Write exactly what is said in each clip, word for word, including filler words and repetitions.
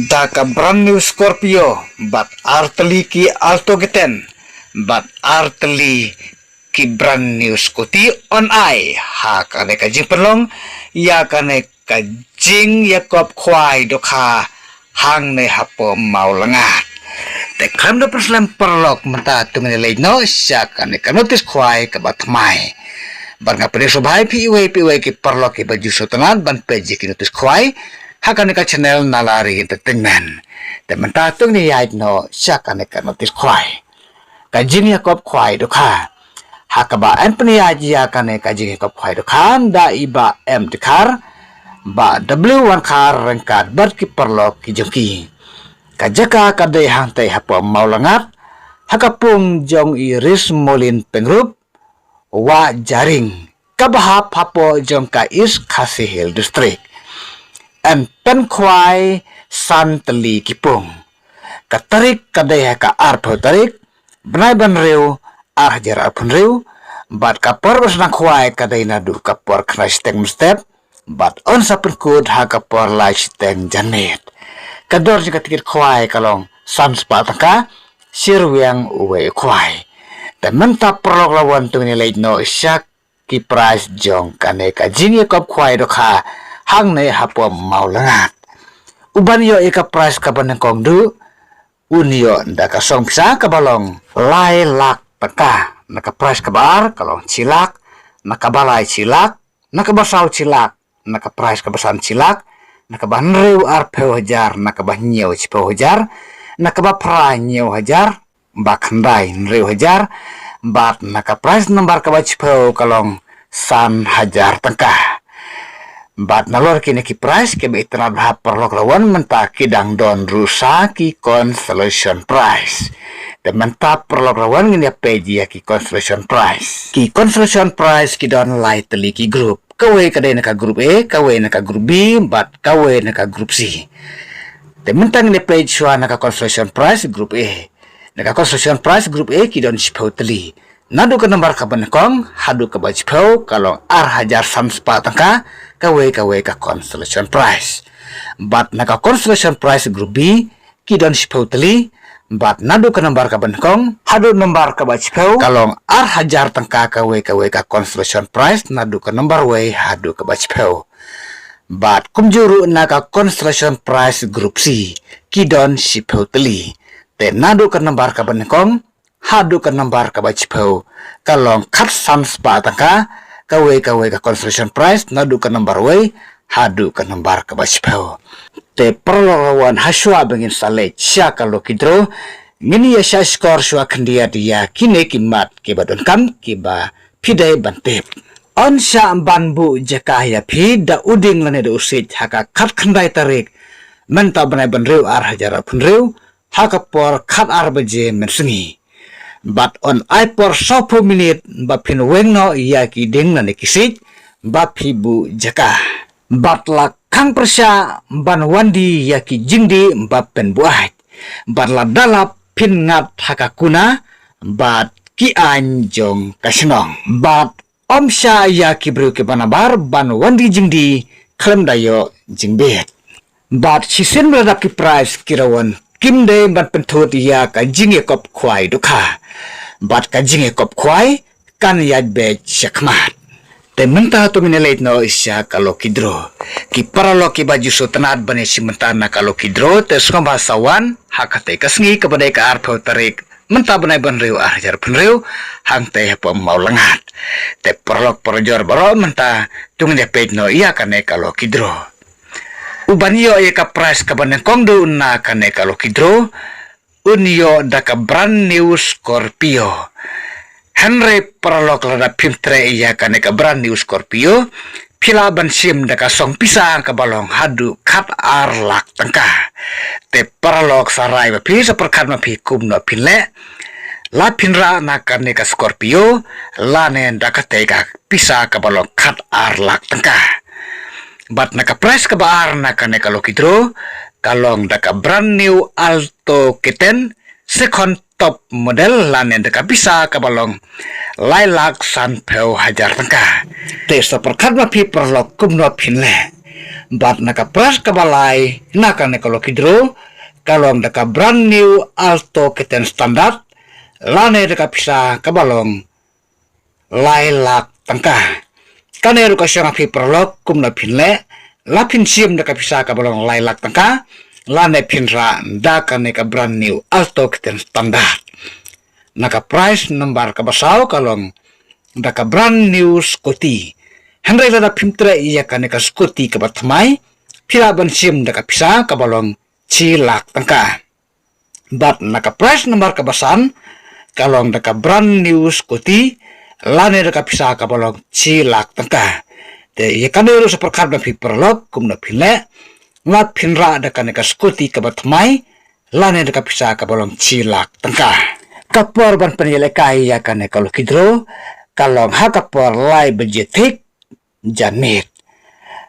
Da ka brand new Scorpio, bad ar tylli ki Alto K ten, bad ar tylli ki brand new scooty yn ai ha kane ka jingpynlong ïa kane ka jingïakop khwai dohkha hangne hapoh Mawlyngat. Te khlem da pynslem paralok, mynta to ngin leit noh sha kane ka notis khwai kaba thymmai. Bad nga pdiang sngewbha ïa phi iwei pa iwei ki paralok kiba ju sngewtynnad ban peit ïa ki notis khwai ha kane ka channel Nalari Entertainment. Te mynta to ngin ïaid noh sha kane ka notis khwai. Ka jingïakop khwai dohkha. Ha kaba yn pynïaid ïa kane ka jingïakop khwai dohkha, da i Bah M Dkhar, Bah W Wankhar ryngkat bad ki paralok ki jong ki. Ka jaka ka dei hangtei hapoh Mawlyngat, ha ka pung jong i Rismolin Pyngrope, Wah Jaring, kaba hap hapoh jong ka East Khasi Hills District. Yn pynkhwai san tylli ki pung. Ka tarik ka dei ha ka arphew tarik, bnai ba hynriew, ar hajar arphew hynriew, bad ka por ba sdang khwai ka dei naduh ka por khyndai shiteng mynstep, bad yn sa pynkut ha ka por lai shiteng janmiet. Ka dor jong ka tiket khwai ka long san spah tyngka, shi ryngwiang uwei u khwai. Te mynta paralok la wan to ngin leit noh sha ki prize jong kane ka jingïakop khwai dohkha hangne hapoh Mawlyngat. Uban ïoh ïa ka prize kaba nyngkong duh, un ïoh da ka song pisa kaba long lai lak tyngka. Na ka prize kaba ar ka long shi lak, na kaba lai shi lak, na kaba saw shi lak, na ka prize kaba san shi lak, na kaba hynriew arphew hajar, na kaba hynñiew shiphew hajar, na kaba phra hynñiew hajar, ba khyndai hynriew hajar, bad na ka prize number kaba shiphew ka long san hajar tyngka. Bad nalor kine ki prize kiba itynnad bha paralok la wan, mynta ki dang don ruh sa ki consolation prize. Te mynta paralok la wan ngin ïa peit ïa ki consolation prize. Ki consolation prize ki don lai tylli ki group. Kawei ka dei na ka group A, kawei na ka group B, bad kawei na ka group C. Te mynta ngin ïa peit shuwa na ka consolation prize group A. Na ka consolation prize group A ki don shiphew tylli. Naduh ka number kaba nyngkong haduh kaba shiphew ka long ar hajar san spah tyngka kawei kawei ka consolation prize. Bad na ka consolation prize group B ki don shiphew tylli, bad naduh ka number kaba nyngkong haduh number kaba shiphew ka long ar hajar tyngka kawei kawei ka consolation prize naduh ka number wei haduh kaba shiphew. Bad kumjuh ruh na ka consolation prize group C ki don shiphew tylli. Te naduh ka number kaba nyngkong haduh ka number kaba shiphew ka long khatsan spah tyngka kawei kawei ka consolation prize naduh ka number wei haduh ka number kaba shiphew. Te paralok la wan, ha shuwa ba ngin sa leit sha ka lucky draw, ngin ïa shah shkor shuwa khyndiat ïa kine ki mat kiba donkam kiba phi dei ban tip. Yn shah ban buh jaka ïa phi da u dieng lane da u siej ha ka khatkhyndai tarik mynta u bnai ba hynriew, ar hajar arphew hynriew, ha ka por khatar baje mynsngi. Bad yn ai por sawphew minit ba phin weng noh ïa ki dieng lane ki siej ba phi buh jaka. Bad la khang pyrshah ban wan die ïa ki jingdih ba phin buaid. Bad lada la phin ngat ha ka kuna bad ki aiñ jong ka shnong. Bad ym shah ïa ki briew kiba nabar ban wan die jingdih khlem da ïoh jingbit. Bad shisien ba la dap ki prize, ki rawon kim dei ban pynthut ïa ka jingïakop khwai dohkha. Bad ka jingïakop khwai kan ïaid beit shakhmat. Te mynta to ngin ïa leit noh sha ka lucky draw. Ki paralok kiba ju sngewtynnad ban ïa shim bynta na ka lucky draw, te sngewbha sa wan ha katei ka sngi kaba dei ka arphew tarik mynta bnai ba hynriew, ar hajar arphew hynriew, hangtei hapoh Mawlyngat. Te paralok parajor baroh, mynta to ngin ïa peit noh ïa kane ka lucky draw. Uban ïoh ïa ka prize kaba nyngkong duh na kane ka lucky draw un ïoh da ka brand new Scorpio. Hynrei paralok, lada phim treh ïa kane ka brand new Scorpio, phi lah ban shim da ka song pisa kaba long haduh khatar lak tyngka. Te paralok, sa rai ba phi, sa pyrkhat ma phi kumno phin leh. La phin rah na kane ka Scorpio lane da katei ka pisa kaba long khatar lak tyngka. Bad na ka prize kaba ar na kane ka lucky draw ka long da ka brand new Alto K ten, second top model, lane da ka pisa kaba long lai lak sanphew hajar tyngka. Te sa pyrkhat ma phi paralok kumno phin leh. Bad na ka prize kaba lai na kane ka lucky draw ka long da ka brand new Alto K ten Standard lane da ka pisa kaba long lai lak tangka. Kane ruh ka shong ha phi paralok kumno phin leh, la phin shim da ka pisa kaba long lai lak tangka lane phin rah da kane ka brand new Alto K ten Standard. Na ka prize number kaba saw ka long da ka brand new scooty. Hynrei lada phim treh ïa kane ka scooty kaba thymmai, phi lah ban shim da ka pisa kaba long shi lak tangka. Bad na ka prize number kaba san ka long da ka brand new scooty lane da ka pisa kaba long shi lak tangka. Te ïa kane ruh sa pyrkhat ba phi paralok kumno phin leh, la phin rah da kane ka scooty kaba thymmai lane da ka pisa kaba long shi lak tangka. Ka por ban pynïalehkai ïa kane ka lucky draw ka long ha ka por lai baje thik janmiet.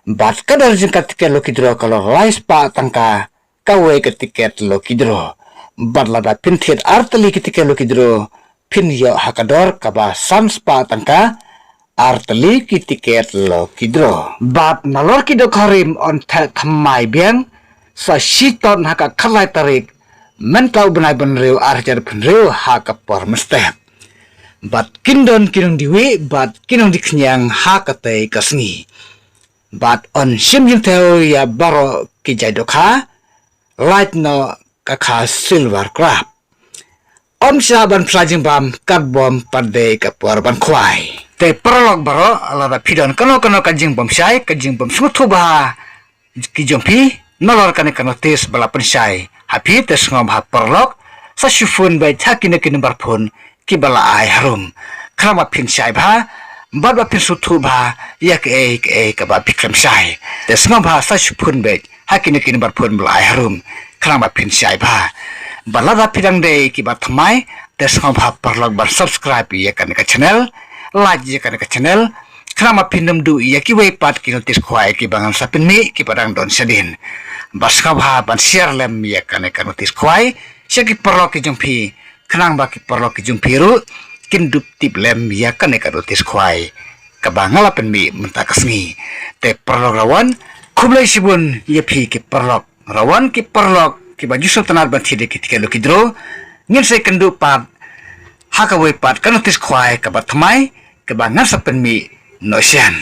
Bad ka dor jong ka tiket lucky draw ka long lai spah tangka kawei ka tiket lucky draw. Bad lada phin thied ar tylli ki tiket lucky draw phin ïoh ha ka dor kaba san spah tangka ar tylli ki tiket lucky draw. Bad nalor ki dohkha rim yn theh thymmai biang sa shitom ha ka khatlai tarik mynta u bnai ba hynriew ar hajar phew hynriew ha ka por mynstep. Bad kin don ki nongdie wieh bad ki nongdie khñiang ha katei ka sngi. Bad yn shim jingthew ïa baroh ki jait dohkha, lait noh ka kha silver crab. Ym shah ban pynshai jingbam katba ym pat dei ka por ban khwai. Te paralok baroh, lada phi don kano kano ka jingbymshai, ka jingbymsngewthuh bha ki jong phi nalor kane ka notice ba la pynshai ha phi, te sngewbha paralok sa shu phone beit ha kine ki number phone kiba la ai harum, khnang ba phin shai bha bad ba phin sngewthuh bha ïa kaei kaei kaba phi khlem shai. Te sngewbha sa shu phone beit ha kine ki number phone ba la ai harum, khnang ba phin shai bha. Bad lada phi dang dei kiba thymmai, te sngewbha paralok ban subscribe ïa kane ka channel, like ïa kane ka channel, khnang ba phin ym duh ïa kiwei pat ki notice khwai kiba ngan sa pynmih kiba dang don shadien. Bad sngewbha ban share lem ïa kane ka notice khwai sha ki paralok ki jong phi, khnang ba ki paralok ki jong phi ruh kin dup tip lem ïa kane ka notice khwai kaba nga la pynmih mynta ka sngi. Te paralok, la wan khublei shibun ïa phi ki paralok. La wan ki paralok kiba ju sngewtynnat ban thied ïa ki tiket lucky draw, ngin sa ïakynduh pat ha kawei pat ka notice khwai kaba thymmai kaba ngan sa pynmih noh shen.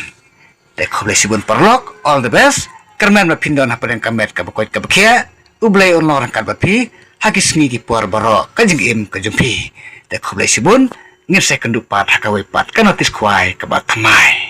Te khublei shibun paralok, all the best. Kyrmen ba phin don hapdeng ka met kaba koit kaba khiah. U Blei un long ryngkat bad phi ha ki sngi ki por baroh ka jingim ka jong phi. Te khublei shibun, ngin sa ïakynduh pat ha kawei pat ka notice khwai kaba thymmai.